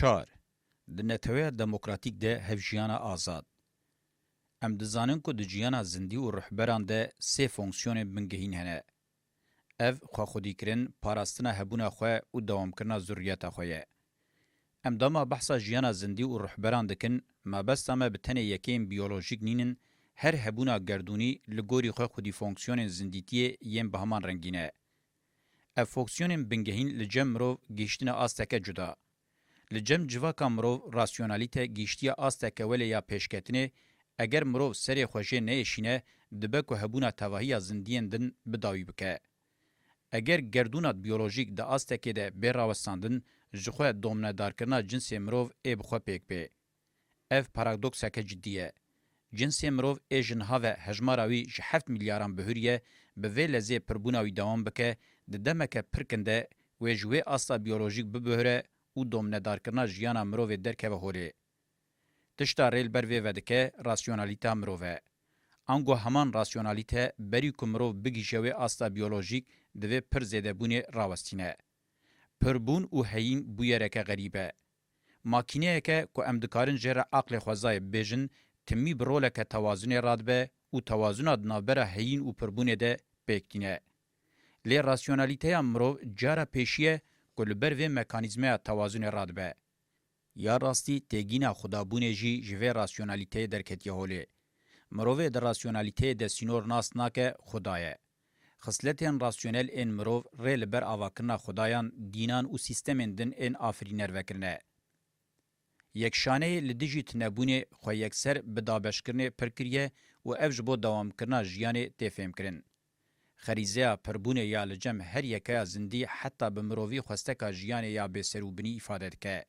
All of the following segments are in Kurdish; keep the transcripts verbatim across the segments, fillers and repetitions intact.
Çar. Di neteweya demokratîk de hevjiyana azad. Em dizanin ku di jiyana zindî û rihberan de sê fonksiyonên bingehîn hene. Ev xwexwedîkirin, parastina hebûna xwe û dewamkirina zurriyeta xwe ye. Em dema behsa jiyana zindî û rihberan dikin, mabesta me bi tenê yekeyên biyolojîk nînin, her hebûna gerdûnî li gorî xwe xwedî fonksiyonên zindîtiyê yên bi heman rengî ne. Ev fonksiyonên bingehîn li cem mirov gihîştine asteke cuda. Li cem civaka mirov rasyonalîte gihîştiye asteke welê ya pêşketinê, eger mirov serê xwe jê neêşîne, dibe ku hebûna tevahiya zindiyên din bi dawî bike. Eger gerdûna biyolojîk di astekê de bê rawestandin, ji xwe domnedarkirina cinsê mirov ê bi xwe pêk bê. Ev paradokseke cidî ye. Cinsê mirov ê ji niha ve hejmara wî ji heft milyaran bihuriye, bi vê lezê pirbûna wî dewam bike, di demeke pir kin de wê ji wê asta biyolojîk bibihire û domnedarkirina jiyana mirovê derkeve holê. Tişta rê li ber vê vedike rasyonalîta mirov e. Ango heman rasyonalîte berî ku mirov bigihîje wê asta biyolojîk, divê pir zêdebûnê rawestîne. Pirbûn û heyîn bûyereke xerîb e. Makîneyeke ku em dikarin jê re aqlê xwezayê bibêjin, timî bi roleke tewazunê radibe û tewazuna di navbera heyîn û pirbûnê de pêk tîne. Lê rasyonalîteya mirov cara pêşî ye ku li ber vê mekanîzmeya tewazunê radibe. Ya rastî têgîna xwedabûnê jî ji vê rasyonalîteyê derketiye holê. Mirovê di rasyonalîteyê de sînor nas nake, xweda ye. Xisletên rasyonel ên mirov rê li ber avakirina xwedayan, dînan û sîstemên din ên afirîner vekirine. Yekşaneyê li dijî tunebûnê xwe yekser bi dabeşkirinê pir kiriye û ev ji bo dewamkirina jiyanê tê fêmkirin. Xerîzeya pirbûnê ya li cem her yekeya zindî heta bi mirovî xwesteka jiyanê ya bêserûbinî îfade dike.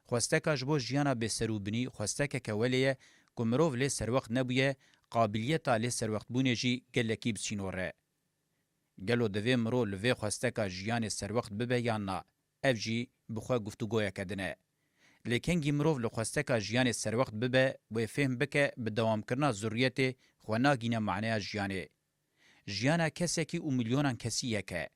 Xwesteka ji bo jiyana bêserûbinî xwestekeke welê ye ku mirov lê serwext nebûye, qabiliyeta lê serwextbûnê jî gelekî bi sînor e. Gelo divê mirov li vê xwesteka jiyanê serwext bibe yan na? Ev jî bi xwe guftûgoyeke din e. Lê kengî mirov li xwesteka jiyanê serwext bibe, wê fêhm bike bi dewamkirina zurriyetê xwe nagîne maneya jiyanê. Jiyana kesekî û milyonan kesî yek e.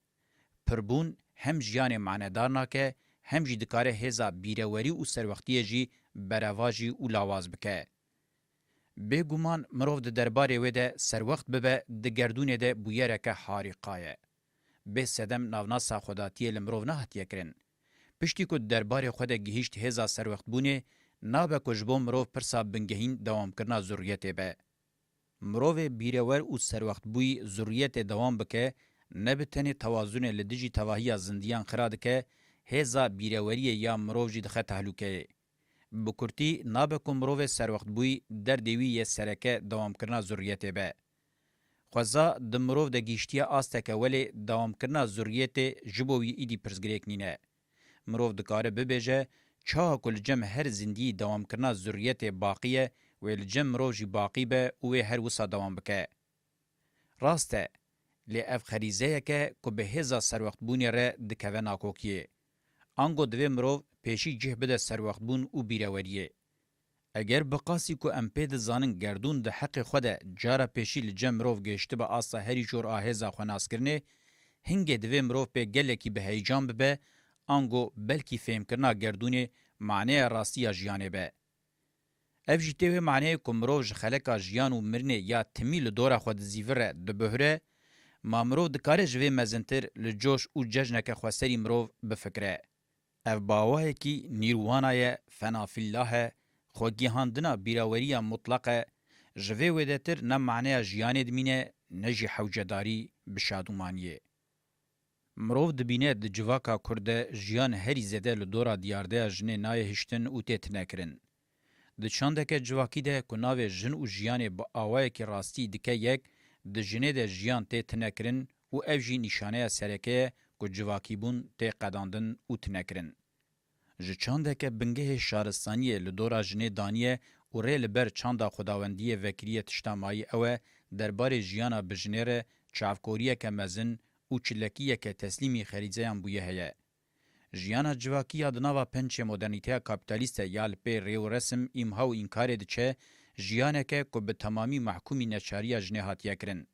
Pirbûn hem jiyanê manedar nake, hem jî dikare hêza bîrewerî û serwextiyê jî berevajî û lawaz bike. Bêguman mirov di derbarê wê de serwext bibe, di gerdûnê de bûyereke harîqa ye. Bê sedem navnasa xwedatiyê li mirov nehatiye kirin. Piştî ku di derbarê xwe de gihîşt hêza serwextbûnê, nabe ku ji bo mirov pirsa bingehîn dewamkirina zurriyetê be. Mirovê bîrewer û serwextbûyî zurriyetê dewam bike, ne bi tenê tewazunê li dijî tevahiya zindiyan xira dike, hêza bîreweriyê ya mirov jî dixe tehlûkeyê. Bi kurtî, nabe ku mirovê serwextbûyî derdê wî yê sereke dewamkirina zurriyetê be. Xweza di mirov de gihîştiye asteke welê dewamkirina zurriyetê ji bo wî îdî pirsgirêk nîne. Mirov dikare bibêje, çawa ku li cem her zindî dewamkirina zurriyetê baqî ye, wê li cem mirov jî baqî be û wê her wisa dewam bike. Rast e, lê ev xerîzeyek e ku bi hêza serwextbûnê re dikeve nakokiyê. Ango divê mirov pêşî cih bide serwextbûn û bîreweriyê. Eger bi qasî ku em pê dizanin gerdûn di heqê xwe de cara pêşî li cem mirov gihiştibe asta herî jor a hêza xwennaskirinê, hingê divê mirov pê gelekî bi heyecan bibe, ango belkî fêmkirina gerdûnê maneya rastî ya jiyanê be. Ev jî tê wê maneyê ku mirov ji xeleka jiyan û mirinê ya timî li dora xwe dizîvire, dibihre, ma mirov dikare ji vê mezintir li coş û cejneke xweserî mirov bifikire. Ev bi awayekî nîrwana ye, fena fillah e, xwegihandina bîraweriya mutlaq e, ji vê wêdetir ne maneya jiyanê dimîne, ne jî hewcedarî bi şadûmaniyê. Mirov dibîne di civaka Kurd de jiyan herî zêde li dora diyardeya jinê nayê hiştin û tê tinekirin. Di çandeke civakî de ku navê jin û jiyanê bi awayekî rastî dike yek, di jinê de jiyan tê tinekirin û ev jî nîşaneya sereke ye ku civakîbûn tê qedandin û tinekirin. Ji çandeke bingehê şaristaniyê li dora jinê daniye û rê li ber çanda xwedawendiyê vekiriye tişta mayî ew e, derbarê jiyana bi jinê re çavkoriyeke mezin û çilekiyeke teslîmî xerîzeyan bûye heye. Jiyana civakî ya di nava pençê modernîteya kapîtalîst de ya li pê rê û resim, îmha û înkarê diçe, jiyaneke ku bi temamî mehkûmî neçariya jinê hatiye kirin.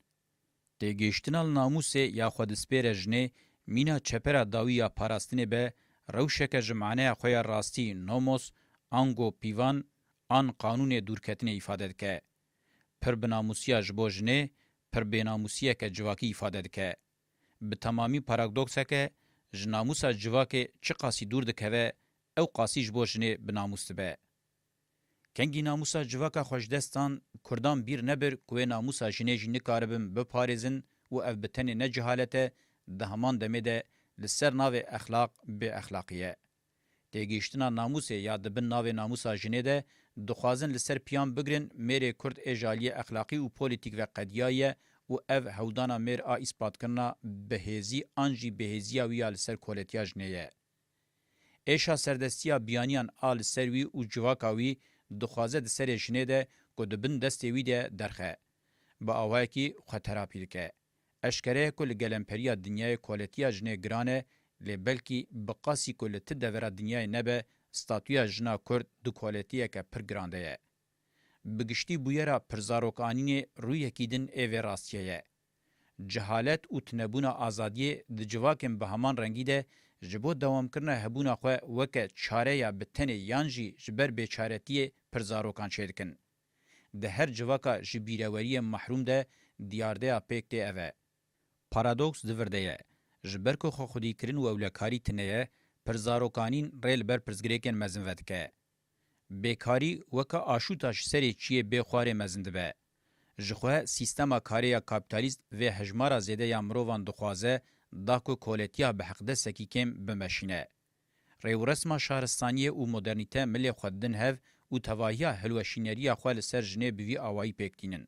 Têgihiştina li namûsê ya xwe dispêre jinê, mîna çepera dawî ya parastinê be, rewşeke ji maneya xwe ya rastî nomos, ango pîvan, an qanûnê dûrketinê îfade dike. Pir binamûsiya ji bo jinê, pir bênamûsiyeke civakî îfade dike. Bi temamî paradokseke ji namûsa civakê çiqasî dûr dikeve, ew qasî ji bo jinê binamûs dibe. Kengî namûsa civaka xwe ji dest dan, Kurdan bîr nebir ku wê namûsa jinê jî nikaribin biparêzin û ev bi tenê ne cehalet e, di heman demê de li ser navê exlaq bêexlaqî ye. Têgihiştina namûsê ya di bin navê namûsa jinê de dixwazin li ser piyan bigrin, mêrê Kurd ê ji aliyê exlaqî û polîtîk ve qediyaye û ev hewdana mêr a îspatkirina bihêzî an jî bêhêziya wî ya li ser koletiya jinê ye. Êşa serdestiya biyaniyan a li ser wî û civaka wî dixwaze di serê jinê de ku di bin destê wî de derxe. Bi awayekî xwe terapî dike. Eşkere ye ku li gelemperiya dinyayê koletiya jinê giran e, lê belkî bi qasî ku li ti devera dinyayê nebe, statûya jina Kurd di koletiyeke pir giran de ye. Bi giştî bûyera pirzarokanînê rûyekî din ê vê rastiyê ye. Cehalet û tunebûna azadiyê di civakên bi heman rengî de ji bo dewamkirina hebûna xwe weke çareya bi tenê yan jî ji ber bêçaretiyê pirzarokan çêdikin. Di her civaka ji bîreweriyê mehrûm de diyardeya pêk tê ev e. Paradoks di vir de ye. Ji ber ku xwexwedîkirin û ewlekarî tune ye, pirzarokanîn rê li ber pirsgirêkên mezin vedike. Bêkarî weke aşûta ji serê çiyê bê xwarê mezin dibe. Ji xwe sîstema karê ya kapîtalîst vê hejmara zêde ya mirovan dixwaze da ku koletiya bi heqdesekî kêm bimeşîne. Rêwresma şaristaniyê û modernîte milê xwe didin hev û tevahiya hilweşîneriya xwe li ser jinê bi vî awayî pêk tînin.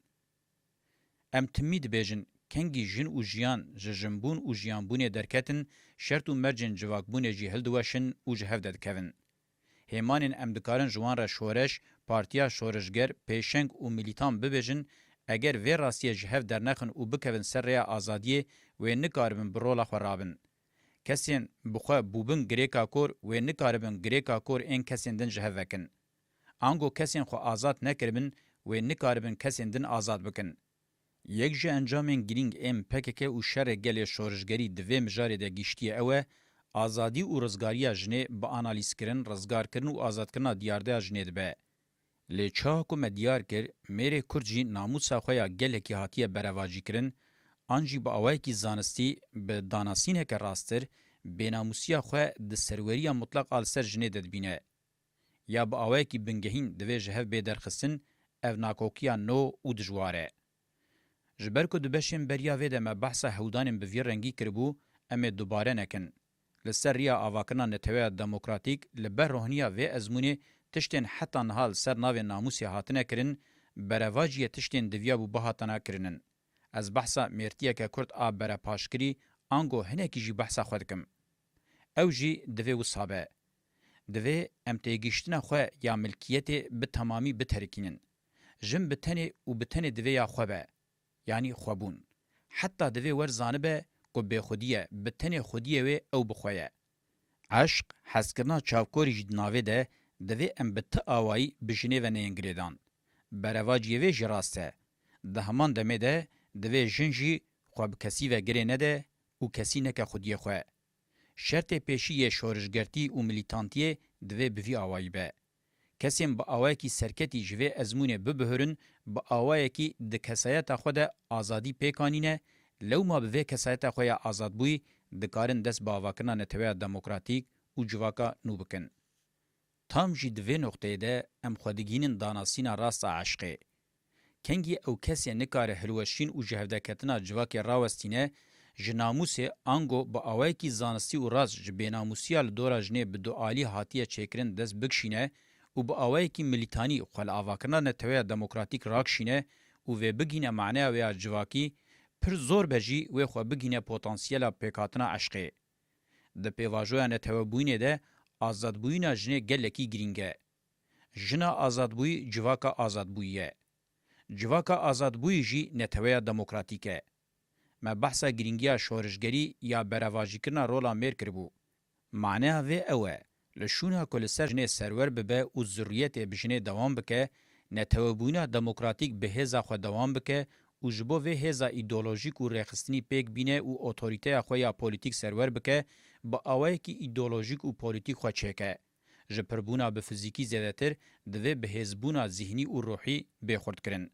Em timî dibêjin, kengî jin û jiyan ji jinbûn û jiyanbûnê derketin, şert û mercên civakbûnê jî hildiweşin û ji hev de dikevin. Hêmanên em dikarin ji wan re şoreş, partiya şoreşger, pêşeng û milîtan bibêjin, eger vê rastiyê ji hev dernexin û bikevin ser rêya azadiyê, wê nikaribin bi rola xwe rabin. Kesên bi xwe bûbin girêka kor, wê nikaribin girêka kor ên kesên din ji hev vekin. Ango kesên xwe azad nekiribin, wê nikaribin kesên din azad bikin. Yek ji encamên girîng ên P K K û şerê gelê şorişgerî di vê mijarê de gihiştiye ew e, azadî û rizgariya jinê bi analîzkirin, rizgarkirin û azadkirina diyardeya jinê dibe. Lê çawa ku me diyar kir, mêrê Kurd jî namûsa xwe ya gelekî hatiye berevajîkirin, an jî bi awayekî zanistî, bi danasîneke rasttir, bênamûsiya xwe di serweriya mutlaq a li ser jinê de dibîne. Ya bi awayekî bingehîn divê ji hev bê derxistin, ev nakokiya nû û dijwar e. Ji ber ku di beşên beriya vê de me behsa hewdanên bi vî rengî kiribû, em ê dubare nekin. Li ser riya avakirina neteweya demokratîk, li ber rohniya vê ezmûnê tiştên heta niha li ser navê namûsê hatine kirin, berevaciyê tiştên diviyabû bihatana kirinin. Ez behsa mêrtiyeke Kurd a berepaşkirî, ango hinekî jî behsa xwe dikim. Ew jî divê wisa be. Divê em têgihiştina xwe ya milkiyetê bi temamî biterikînin. Jin bi tenê û bi tenê divê ya xwe be. Yanî xwebûn. Heta divê wer zanibe ku bêxwedî ye, bi tenê xwediyê wê ew bi xwe ye. Eşq, hezkirina çavkorî jî di navê de, divê em bi ti awayî bi jinê ve neyên girêdan. Berevaciyê vê jî rast e. Di heman demê de divê jin jî xwe bi kesî ve girê nede û kesî neke xwediyê xwe. Şertê pêşî yê şorişgertî û milîtantiyê divê bi vî awayî be. Kesên bi awayekî serketî ji vê ezmûnê bibihurin, bi awayekî di kesayeta xwe de azadî pêk anîne, lewma bi vê kesayeta xwe ya azadbûyî dikarin dest bi avakirina neteweya demokratîk û civaka nû bikin. Tam jî di vê noqteyê de em xwe digihînin danasîna rast a eşqê. Kengî ew kesê nikare hilweşîn û ji hevdeketina civakê rawestîne, ji namûsê ango bi awayekî zanistî û rast ji bênamûsiya li dora jinê bi dualî hatiye çêkirin dest bikişîne û bi awayekî milîtanî xwe li avakirina neteweya demokratîk rakişîne û vê bigihîne maneya wê ya civakî, pir zor be jî wê xwe bigihîne potansiyela pêkhatina eşqê. Di pêvajoya netewebûyînê de azadbûyîna jinê gelekî girîng e. Jina azadbûyî civaka azadbûyî ye. Civaka azadbûyî jî neteweya demokratîk e. Me behsa girîngiya şorişgerî ya berevajîkirina rola mêr kiribû. Maneya vê ew e, li şûna ku li ser jinê serwer bibe û zurriyetê bi jinê dewam bike, netewebûyîna demokratîk bi hêza xwe dewam bike û ji bo vê hêza îdeolojîk û rêxistinî pêk bîne û otorîteya xwe ya polîtîk serwer bike, bi awayekî îdeolojîk û polîtîk xwe çêke. Ji pirbûna bi fizîkî zêdetir divê bihêzbûna zîhnî û ruhî bê xurtkirin.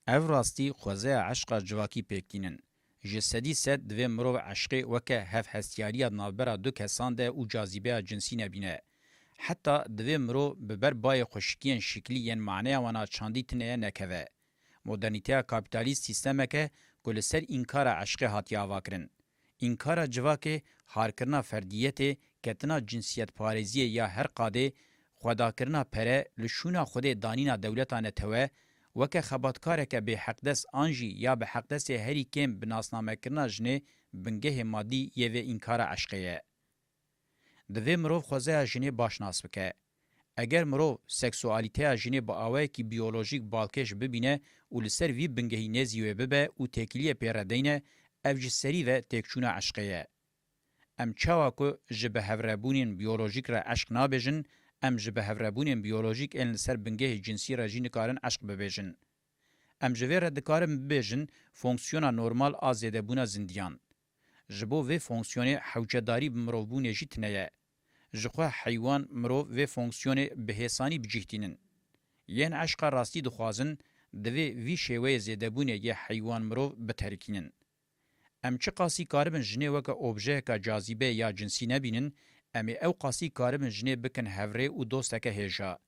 Ev rastî xwezaya eşqa civakî pêk tînin. Ji sedî sed divê mirov eşqê weke hevhestiyariya di navbera du kesan de û cazîbeya cinsî nebîne. Heta divê mirov bi ber bayê xweşikiyên şiklî yên maneya wana çandî tineye nekeve. Modernîteya kapîtalîst sîstemeke ku li ser înkara eşqê hatiye avakirin. Înkara civakê, harkirina ferdiyetê, ketina cinsiyetparêziyê ya her qadê, xwedakirina pere, li şûna Xwedê danîna dewleta netewe, weke xebatkareke bêheqdest an jî ya bi heqdestê herî kêm bi nasnamekirina jinê bingehê madî yê vê înkara eşqê ye. Divê mirov xwezaya jinê baş nas bike. Eger mirov seksualîteya jinê bi awayekî biyolojîk balkêş bibîne û li ser vî bingehî nêzî wê bibe û têkiliyê pê re deyne, ev ji serî ve têkçûna eşqê ye. Em çawa ku ji bihevrebûnên biyolojîk re eşq nabêjin, em ji bihevrebûnên biyolojîk ên li ser bingehê cinsî re jî nikarin eşq bibêjin. Em ji vê re dikarin bibêjin fonksiyona normal a zêdebûna zindiyan. Ji bo vê fonksiyonê hewcedarî bi mirovbûnê jî tune ye. Ji xwe heywan, mirov vê fonksiyonê bi hêsanî bi cih tînin. Yên eşqa rastî dixwazin, divê vî şêweyê zêdebûnê yê heywan mirov biterikînin. Em çiqasî karibin jinê weke objeyeka cazîbe ya cinsî nebînin, em ê ew qasî karibin jinê bikin hevrê û dosteke hêja.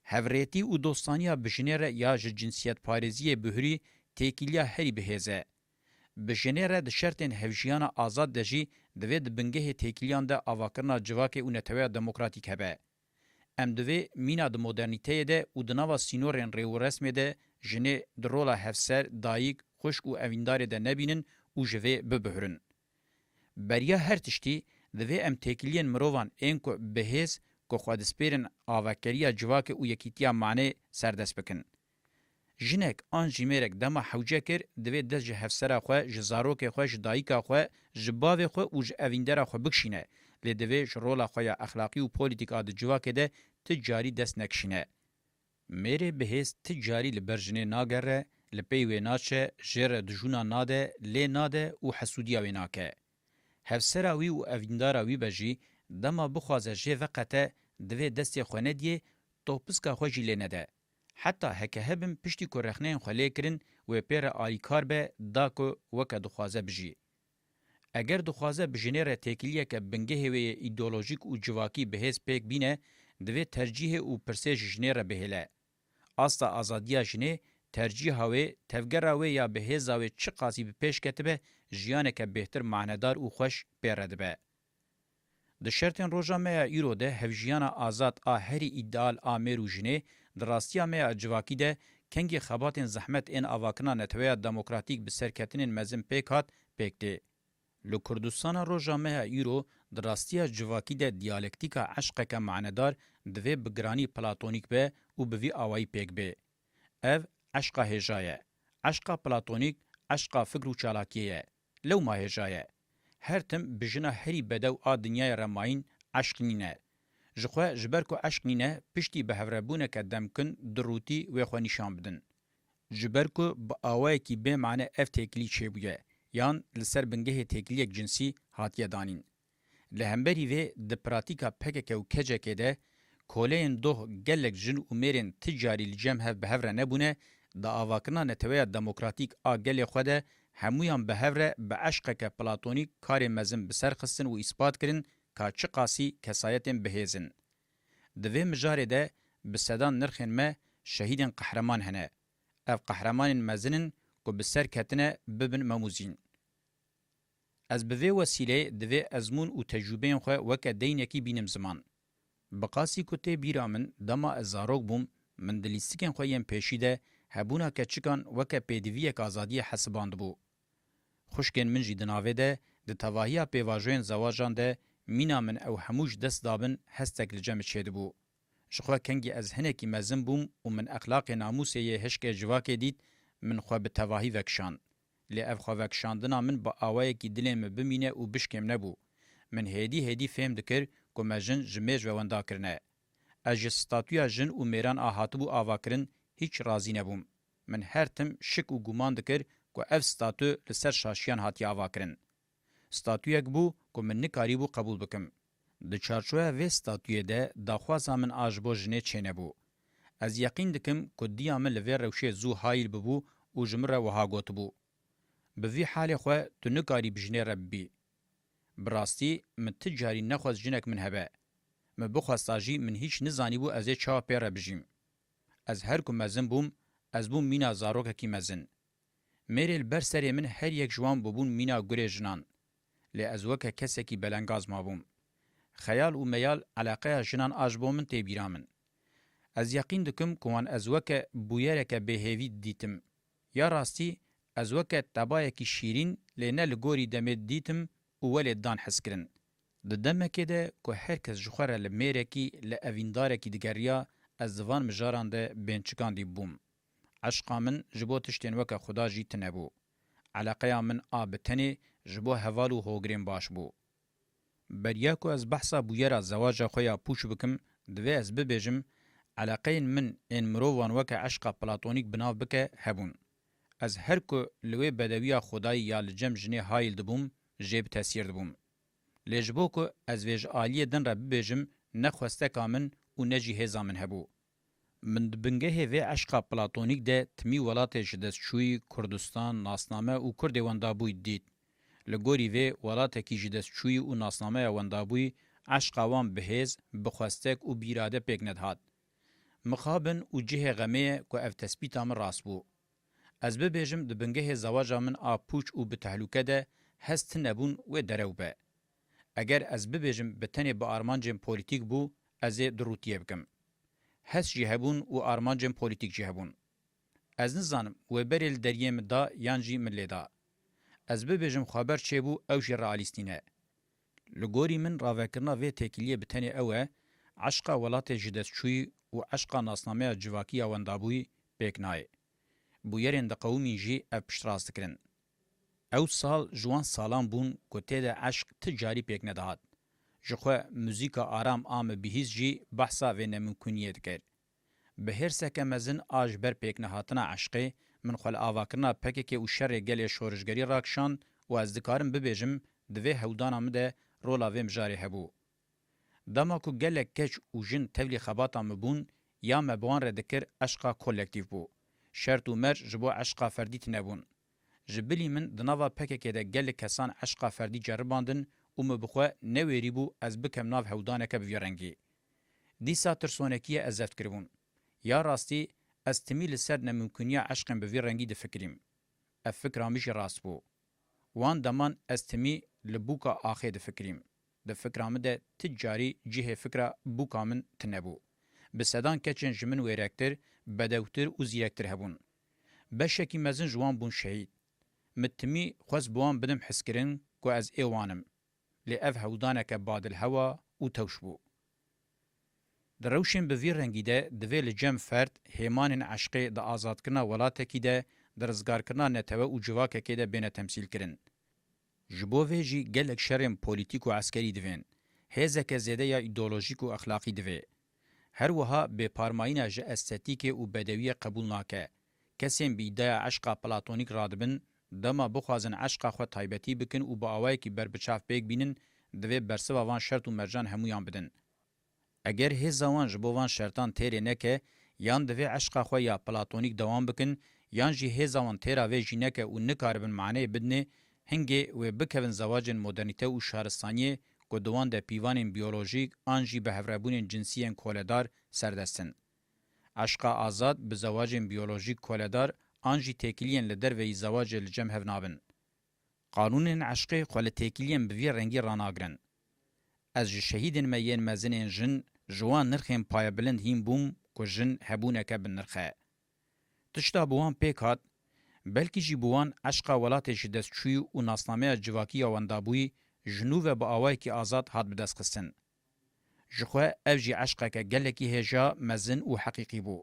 Hevrêtî û dostaniya bi jinê re ya ji cinsiyetparêziyê bihurî têkiliya herî bihêz e. Bi jinê re di şertên hevjiyana azad de jî divê di bingehê têkiliyan de avakirina civakê û neteweya demokratîk hebe. Em divê mîna di modernîteyê de û di nava sînorên rêwresmê de jinê di rola hevser, dayik, xwişk û evîndarê de nebînin û ji vê bibihurin. Beriya her tiştî, divê em têkiliyên mirovan ên ku bi hêz ku xwe dispêrin avakeriya civakê û yekîtiya manê serdest bikin. Jinek an jî mêrek dema hewce kir, divê dest ji hevsera xwe, ji zarokê xwe, ji dayika xwe, ji bavê xwe û ji evîndera xwe bikişîne, lê divê ji rola xwe ya exlaqî û polîtîk a di civakê de ti carî dest nekişîne. Mêrê bihêz ti carî li ber jinê nagere, li pey wê naçe, jê re dijûna nade, lê nade û hesûdiya wê nake. Hevsera wî û evîndara wî be jî, dema bixwaze jê veqete, divê destê xwe nediyê, topiska xwe jî lê nede. Heta heke hebin piştî ku rexneyên xwe lê kirin, wê pê re alîkar be, da ku weke dixwaze bijî. Eger dixwaze bi jinê re têkiliyeke bingehê wê yê îdeolojîk û civakî bihêz pêk bîne, divê tercîhê û pirsê ji jinê re bihêle. Asta azadiya jinê, tercîha wê, tevgera wê ya bi hêza wê çiqasî bi pêş ketibe, jiyaneke bêhtir manedar û xweş pê re dibe. Di şertên roja me ya îro de hevjiyana azad a herî îdeal a mêr û jinê, di rastiya me ya civakî de kengî xebatên zehmet ên avakirina neteweya demokratîk bi serketinên mezin pêk hat, pêk tê. Li Kurdistana roja me ya îro, di rastiya civakî de diyalektîka eşqeke manedar divê bi giranî platonîk be û bi vî awayî pêk bê. Ev eşqa hêja ye. Eşqa platonîk, eşqa fikr û çalakiyê ye. Lewma hêja ye. Her tim bi jina herî bedew a dinyayê re mayîn eşq nîne. Ji xwe, ji ber ku eşq nîne, piştî bi hevrebûneke demkin, dirûtî wê xwe nîşan bidin. Ji ber ku bi awayekî bê mane ev têkilî çêbûye, yan li ser bingehê têkiliyek cinsî hatiye danîn. Li hemberî vê, di pratîka P K K û K C K de, koleyên doh gelek jin û mêrên ti carî li cem hev bi hev re nebûne, di avakirina neteweya demokratîk a gelê xwe de hemûyan bi hev re bi eşqeke platonîk karê mezin bi ser xistin û îspat kirin ka çiqasî kesayetên bihêz in. Di vê mijarê de bi sedan nirxên me şehîdên qehreman hene. Ev qehremanên mezin in ku bi ser ketine bibin memûzîn. Ez bi vê wesîleyê divê ezmûn û tecrûbeyên xwe weke deynekî bînim ziman. Bi qasî ku tê bîra min, dema ez zarok bûm, min di lîstikên xwe yên pêşî de hebûna keçikan weke pêdiviyek azadiyê hesibandibû. Xwişkên min jî di navê de, di tevahiya pêvajoyên zewajan de, mîna min ew hemû ji dest dabin, hestek li cem min çêdibû. Ji xwe kengî ez hinekî mezin bûm û min exlaqê namûsê yê hişkê civakê dît, min xwe bi tevahî vekişand. Lê ev xwevekişandina min bi awayekî dilê min bimîne û bişkêm nebû. Min hêdî hêdî fêm dikir ku me jin ji mêj ve wenda kirine. Ez ji statûya jin û mêran a hatibû avakirin hîç razî nebûm. Min her tim şik û guman dikir ku ev statû li ser şaşiyan hatiye avakirin. Statuyek bû ku min nikarîbû qebûl bikim. Di çarçoya vê statuyê de daxwaza min a ji bo jinê çênebû. Ez yeqîn dikim ku diya min li vê rewşê zû hayîl bibû û ji min re wiha gotibû, "Bi vî halê xwe tu nikarî bi jinê re bibî." Bi rastî, min ti carî nexwest jinek min hebe. Min bixwesta jî min hîç nizanîbû ez ê çawa pê re bijîm. Ez her ku mezin bûm, ez bûm mîna zarokekî mezin. Mêrê li ber serê min her yek ji wan bûbûn mîna gurê jinan. Lê ez weke kesekî belengaz mabûm. Xeyal û meyal eleqeya jinan a ji bo min tê bîra min. Ez yeqîn dikim ku wan ez weke bûyereke bêhêvî didîtim. Ya rastî, ez weke tebayekî şîrîn, lê ne li gorî demê didîtim û welê dan hez kirin. Di demekê de ku her kes ji xwe re li mêrekî, li evîndarekî digeriya, ez di van mijaran de bên çikandî bûm. Eşqa min ji bo tiştên weke Xuda jî tune bû. Eleqeya min a bi tenê ji bo heval û hogirên baş bû. Beriya ku ez behsa bûyera zewaja xwe ya pûç bikim, divê ez bibêjim, eleqeyên min ên mirovan weke eşqa platonîk bi nav bike hebûn. Ez her ku li wê bedewiya xwedayî ya li cem jinê hayîl dibûm, jê bi tesîr dibûm. Lê ji bo ku ez vê ji aliyê din re bibêjim, ne xwesteka min û ne jî hêza min hebû. Min di bingehê vê eşqa platonîk de timî welatê ji dest çûyî, Kurdistan, nasname û Kurdê wendabûyî dît. Li gorî vê welatekî ji dest çûyî û nasnameya wendabûyî, eşqa wan bi hêz, bi xwestek û bi îrade pêk nedihat. Mixabin û cihê xemê ye ku ev tespîta min rast bû. Ez bibêjim di bingehê zewaja min a pûç û bi tehlûke de hez tinebûn wê derew be. Eger ez bibêjim bi tenê bi armancên polîtîk bû, ez ê dirûtiyê bikim. Hez jî hebûn û armancên polîtîk jî hebûn. Ez nizanim wê berê li deriyê min da yan jî min lê da. Ez bibêjim xweber çêbû, ew jî realîst nîne. Li gorî min ravekirina vê têkiliyê bi tenê ew e, eşqa welatê ji dest çûyî û eşqa nasnameya civakî ya wendabûyî pêk nayê. Bûyerên diqewimîn jî ev piştrast dikirin. Ew sal ji wan salan bûn ku tê de eşq ti carî pêk nedihat. Ji xwe muzîka aram a min bihîst jî behsa vê nemimkuniyê dikir. Bi hêrseke mezin a ji ber pêknehatina eşqê, min xwe li avakirina P K K û şerê gelê şorişgerî rakişand û ez dikarim bibêjim, di vê hewdana min de rola vê mijarê hebû. Dema ku gelek keç û jin tevlî xebata min bûn, ya me bi wan re dikir eşqa kolektîf bû. Şert û merc ji bo eşqa ferdî tune bûn. Ji bilî min di nava P K K de gelek kesan eşqa ferdî ceribandin û min bi xwe newêrîbû ez bikem nav hewdaneke bi vî rengî. Dîsa tirsonekiyê ez zeft kiribûn. Ya rastî, ez timî li ser nemimkuniya eşqên bi vî rengî difikirîm. Ev fikra min jî rast bû. Wan deman ez timî li bûka axê difikirîm. Di fikra min de ti carî cihê fikra bûka min tune bû. Bi sedan keçên ji min wêrektir, bedewtir û zîrektir hebûn. Beşekî mezin ji wan bûn şehîd. Min timî xwest bi wan bidim hiskirin ku ez ê wan im. Lê ev hewdaneke badilhewa û tewş bû. Di rewşên bi vî rengî de divê li cem ferd hêmanên eşqê di azadkirina welatekî de, di rizgarkirina netewe û civakekê de bêne temsîlkirin. Ji bo vê jî gelek şerên polîtîk û eskerî divên. Hêzeke zêde ya îdeolojîk û exlaqî divê. Her wiha bêparmayîna ji estetîkê û bedewiyê qebûl nake. Kesên bi îdeya eşqa platonîk radibin, dema bixwazin eşqa xwe taybetî bikin û bi awayekî berbiçav pêk bînin, divê bersiva van şert û mercan hemûyan bidin. Eger hêza wan ji bo van şertan têrê neke, yan divê eşqa xwe ya platonîk dewam bikin, yan jî hêza wan têra vê jî neke û nikaribin maneyê bidinê, hingê wê bikevin zewacên modernîte û şaristaniyê ku di wan de pîvanên biyolojîk an jî bi hevrebûnên cinsî yên koledar serdest in. Eşqa azad bi zewacên biyolojîk koledar an jî têkiliyên li derveyî zewacê li cem hev nabin. Qanûnên eşqê xwe li têkiliyên bi vî rengî ranagirin. Ez ji şehîdên me yên mezin ên jin, ji wan nirxên payebilind hîn bûm ku jin hebûneke bi nirx e. Tişta bi wan pêk hat, belkî jî bi wan eşqa welatê ji dest çûyî û nasnameya civakî ya wendabûyî ji nû ve bi awayekî azad hat bidestxistin. Ji xwe ev jî eşqeke gelekî hêja, mezin û heqîqî bû.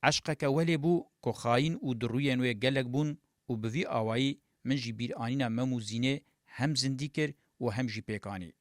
Eşqeke welê bû ku xayîn û di rûyên wê gelek bûn û bi vî awayî min jî bîranîna Mem û Zînê hem zindî kir û hem jî pêk anî.